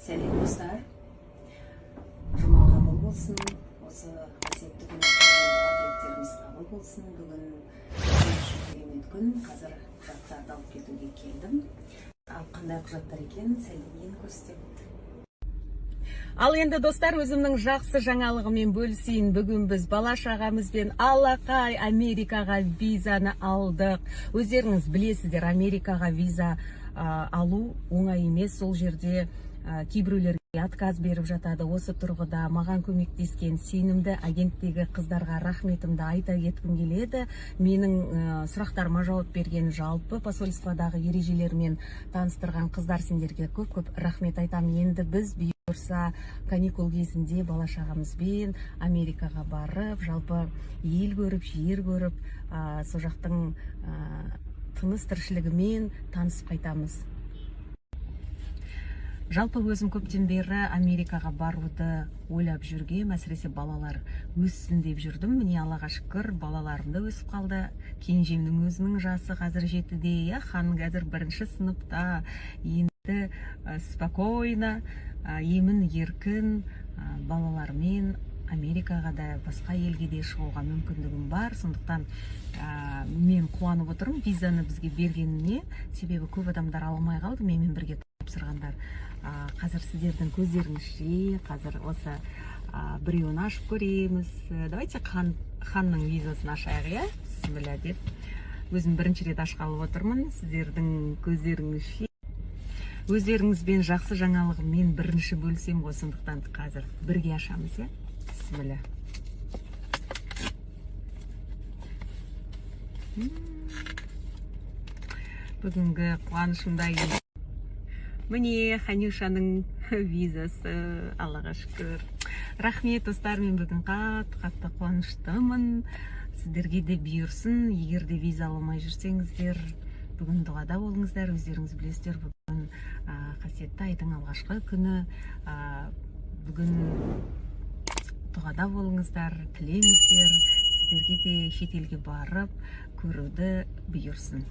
Сәлем, достар! Жұма қабыл болсын! Осы қасиетті күні қылған дұға тілектеріміз қабыл болсын. Бүгін мен үшін керемет күн. Қазір құжаттарды алып кетуге келдім. Ал қандай құжаттар екенін сәлден кейін көрсетемін. Ал енді, достар, өзімнің жақсы жаңалығыммен бөлісейін. Бүгін біз бала шағамызбен алақай Америкаға визаны алдық. Өздеріңіз білесіздер, Америкаға виза алу оңай емес. Сол жерде кейбіреулерге отказ беріп жатады. Осы тұрғыда маған көмектескен сенімді агенттегі қыздарға рахметімді айта кеткім келеді. Менің сұрақтарыма жауап берген, жалпы посольстводағы ережелермен таныстырған қыздар, сендерге көп-көп рахмет айтамын. Енді біз бұйырса каникул кезінде бала шағамызбен Америкаға барып, жалпы ел көріп, жер көріп, сол жақтың тыныс тіршілігімен танысып қайтамыз. Жалпы өзім көптен бері Америкаға баруды ойлап жүргем, әсіресе балалар өссін деп жүрдім. Міне, Аллаға шүкір, балаларым да өсіп қалды. Кенжемнің өзінің жасы қазір 7-де, иә, Хан қазір бірінші сыныпта. Енді спокойно, емін еркін балалармен Америкаға да, басқа елге де шығуға мүмкіндігім бар. Сондықтан мен қуанып отырмын визаны бізге бергеніне, себебі көп адамдар ала алмай қалды менімен бірге тапсырғандар. Қазір сіздердің көздеріңізше қазір осы біреуін ашып көреміз. Давайте Ханның визасын ашайық, иә. Бісміллә деп, өзім бірінші рет ашқалы отырмын. Сіздердің көздеріңізше өздеріңізбен жақсы жаңалығыммен бірінші бөлісемін ғой, сондықтан қазір бірге ашамыз, иә. Бісміллә. Бүгінгі қуанышымда. Міне, Ханюшаның визасы. Аллаға шүкір, рахмет, достар. Мен бүгін қатты қатты қуаныштымын. Сіздерге де бұйырсын. Егер де виза ала алмай жүрсеңіздер, бүгін дұғада болыңыздар. Өздеріңіз білесіздер, бүгін қасиетті айдың алғашқы күні. Бүгін дұғада болыңыздар, тілеңіздер, сіздерге де шетелге барып көруді бұйырсын.